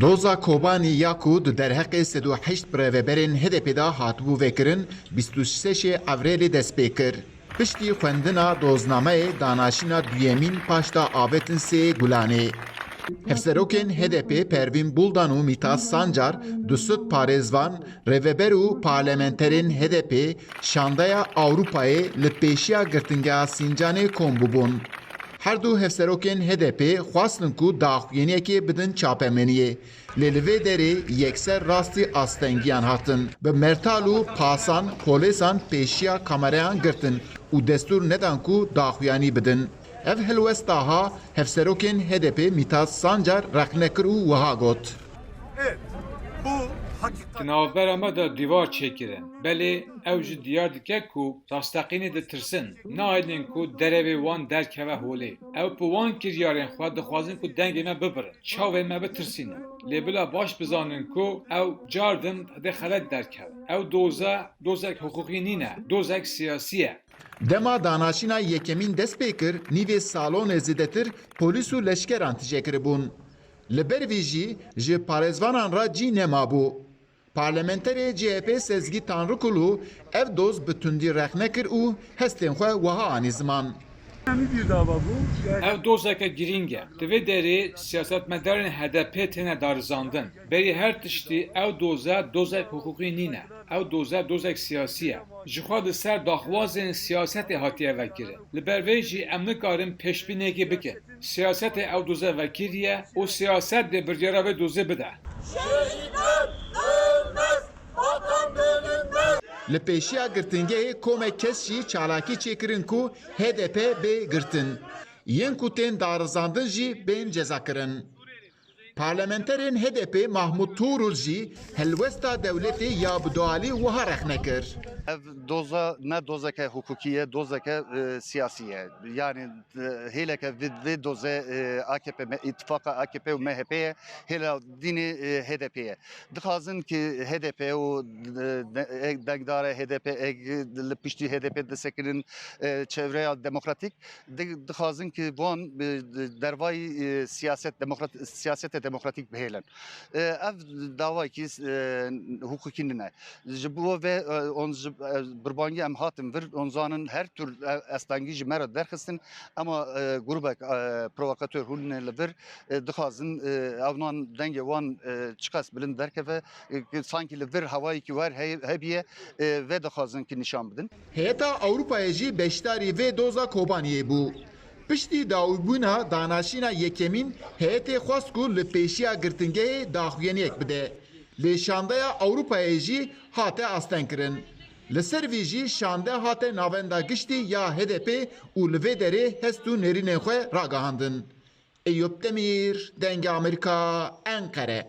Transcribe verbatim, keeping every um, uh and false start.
Doza Kobanî ya ku di derheqê sed û heşt bi rêveberên H D P de hatibû vekirin, bîst û şeşê Evrêlê dest pê kir. Piştî xwendina doznameyê danaşîna duyemîn paşta avêtin sê Gulanê. Hevserokên H D P Pervîn Buldan û Mîtat Sancar, du sed parêzvan, rêveber û parlamenterên H D P şandeya Ewropayê li pêşiya girtingeha Sincanê kom bûbûn. Her du hevserokên H D P xwestin ku daxuyaniyekê bidin çapemeniyê. Lê li vê derê yekser rastî astengiyan hatin. Bi mertal û pasan, polêsan pêşiya kamerayan girtin û destûr nedan ku daxuyanî bidin. Ev helwesta ha hevserokên H D P Mîtat Sancar rexne kir û wiha got. Evet, bu hakikat. Di navbera me de dîvar çêkirin. Belê ew jî diyar dike ku rasteqînî ditirsin. Nahêlin ku derevê wan derkeve holê. Ew bi wan kiryarên xwe dixwazin ku dengê me bibirin. Çavên me bitirsînin. Lê bila baş bizanin ku ew cardin dê xelet derkeve. Ew doze, dozek hiqûqî nîne, dozek siyasî ye. Dema danaşîna yekemîn dest pê kir, nîvê salonê zêdetir polîs û leşkeran tije kiribûn. Li ber vî jî ji parêzvanan re cî nemabû. Parlamenterê C H P Sezgî Tanrıkulu ev doz bi tundî rexne kir û hestên xwe wiha anî ziman. Ev dozeke girîng e. Di vê derê siyasetmedarên H D P têne darizandin. Berî her tiştî ew doze dozek hiqûqî nîne. Ew doze dozek siyasî ye. Ji xwe li ser daxwazên siyasetê hatiye vekirin. Li ber vê jî em nikarin pêşbînekê bikin. Siyasetê ew doze vekiriye û siyaset dê biryara vê dozê bide. Şehitler ölmez, vatan bölünmez. Li pêşiya girtingehê komek kes jî çalakî çêkirin ku H D P bê girtin. Yên ku tên darizandin jî bên cezakirin. Parlamenterên H D P Mahmut Tuğrul jî helwesta dewletê ya bi dualî wiha rexne kir. Ev doza ne dozeke hukukî ye, dozeke, e, siyasî ye. Yani, e, hêleke vê, vê doze, e, A K P, me-, îtifaqa A K P û M H P ye, hêla dînê, e, H D P ye. Dixwazin ki H D P û, e, de-, e, dengdara H D P, e, li piştî H D P disekinin, e, çevreya demokratîk. Di-, dixwazin ki van, e, dervayî, e, siyaset demokrat-, siyasete demokratîk bihêlin. E, ev dawayekî, e, hukukî nîne. Ji bo ve, e, on ji, e, birbangî em hatin vir, on zanin her tür, e, estengî ji me re derxistin, ema, e, grûbek, e, provokatör hûn li vir, e, dixwazin, e, evnan dengê wan, e, çiqas bilind derkeve, e, ki sankî li vir hewayekî wer hey-, hebiye, e, vê dixwazin ki nîşan bidin. Heyeta Ewropayê jî beşdarî vê doza Kobaniyê bû. Piştî dawîbûna danaşîna yekemîn, heyetê xwest ku li pêşiya girtingehê daxuyaniyek bide. Lê şandeya Ewropayê jî hate astengkirin. Li ser vî jî şande hate Navenda Giştî ya H D P û li vê derê hest û nêrînên xwe ragihandin. Eyûp Demîr, Dengê Amerîka, Enqere.